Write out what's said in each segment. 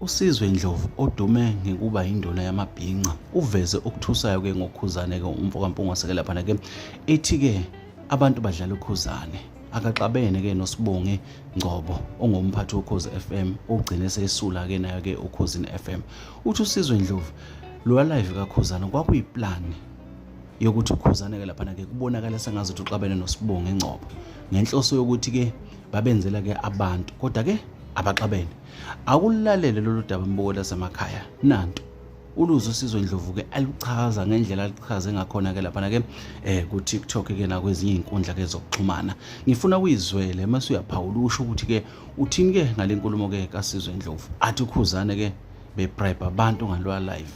USizwe Ndlovu odume ngekuba yinduna yamabhinca uveze okuthusayo-ke ngoKhuzane-ke umfokaMpungose-ke laphana-ke ethi-ke abantu badlala uKhuzane akaxabene-ke noSibongi Ngcobo ongumphathi woKhozi FM ogcine sesula-ke nayo-ke uKhozini FM. Uthi uSizwe Ndlovu lowa live kaKhuzane kwakuyiplani yokuthi uKhuzane-ke laphana-ke kubonakala sengazuthi uxabene noSibongi Ngcobo ngenhloso yokuthi-ke babenzela-ke abantu kodwa-ke abaxabene. Akulalele lolu daba mbuko lasemakhaya nanto uluzo uSizwe Ndlovu ke aluchaza ngendlela aluchaze ngakhona ke laphana ke ku TikTok ke nakwezinye izinkundla ke zokuxhumana. Ngifuna uyizwele mase uyaphawula usho ukuthi ke uthini ke ngale nkulumo ke kaSizwe Ndlovu athi uKhuzane ke bebribe abantu ngalwa live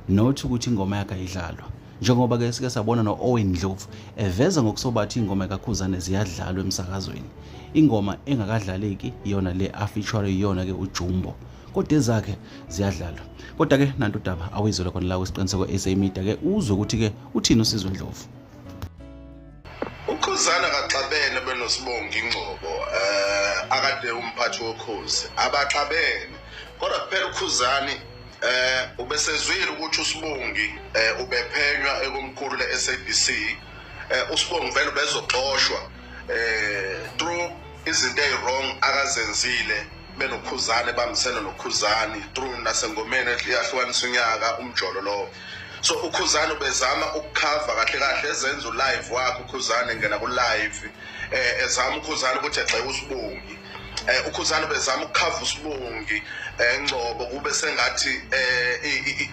not ukuthi ingoma yakhe ayidlalwa njengoba ke sike sabona no-Owen Ndlovu eveza ngokusobathi ingoma kaKhuzane ziyadlalwa emsakazweni. Ingoma engakadlaleki iyona le afeature iyona ke uJumbo kodwa ezakhe ziyadlalwa. Kodwa ke nantu udaba awuyizwele khona la kwisiqiniseko SA Media ke uzwe ukuthi ke uthini uSizwe Ndlovu. UKhuzana akaxabene benoSibongi Ngcobo akade umphathi woKhozi abaxabene kodwa kuphela uKhuzani ubesezwile ukuthi uSibongi ubephenywa ekomkhulu le-SABC. USibongi vele ubezoxoshwa through izinto eziwrong akazenzile benoKhuzani bambisene noKhuzani through nasengomeni eyahlukanisa unyaka umjolo lowo. So uKhuzani ubezama ukukhava kahle kahle ezenza ulive wakhe uKhuzani engena ku live ezama uKhuzani ukuthi egxeke uSibongi. UKhuzani ubezama ukukhava uSibongi Ngcobo kube sengathi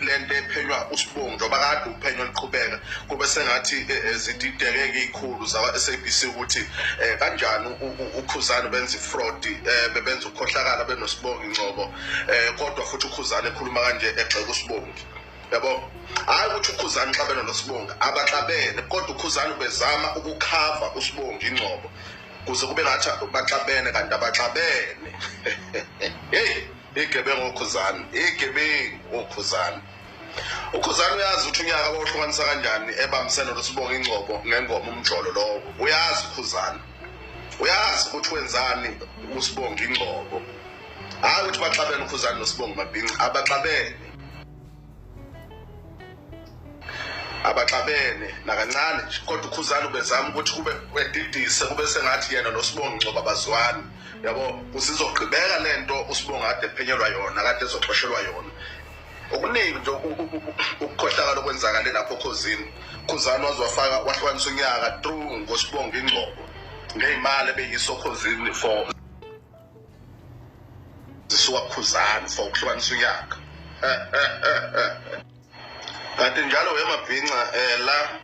lento ephenywa uSibongi njengoba kade uphenyo luqhubeka kube sengathi zididekeke ikhulu zakwa SABC ukuthi kanjani uKhuzani benza ifraud bebenza ukukhohlakala benoSibongi Ngcobo kodwa futhi uKhuzani ekhuluma kanje egxeka uSibongi. Yabo, hayi ukuthi uKhuzani xabene noSibongi, abaxabene kodwa uKhuzani ubezama ukukhava uSibongi Ngcobo kuze kube ngathi baxabene kanti abaxabene. Hey, igebengu oKhuzani, igebengu oKhuzani. UKhuzani uyazi ukuthi unyaka wawuhlukanisa kanjani ebambisene noSibongi Ngcobo ngengoma umjolo lowo. Uyazi uKhuzani, uyazi ukuthi wenzani uSibongi Ngcobo. Hayi ukuthi baxabene uKhuzani noSibongi Mabhinca, abaxabene, abaxabene nakancane nje kodwa uKhuzani ubezama ukuthi kube edidise kube sengathi yena noSibongi Ngcobo abazwani. Yabo, kusizogqibeka lento uSibongi kade ephenyelwa yona, kade ezoxoshelwa yona. Okuningi nje ukukhohlakala okwenzakale lapho oKhozini. Khuzani waze wafaka wahlukanisa unyaka through ngoSibongi Ngcobo ngey'mali ebeyiso oKhozini for zisuka kuKhuzani for ukuhlukanisa unyaka. Kanti njalo wemabhinca la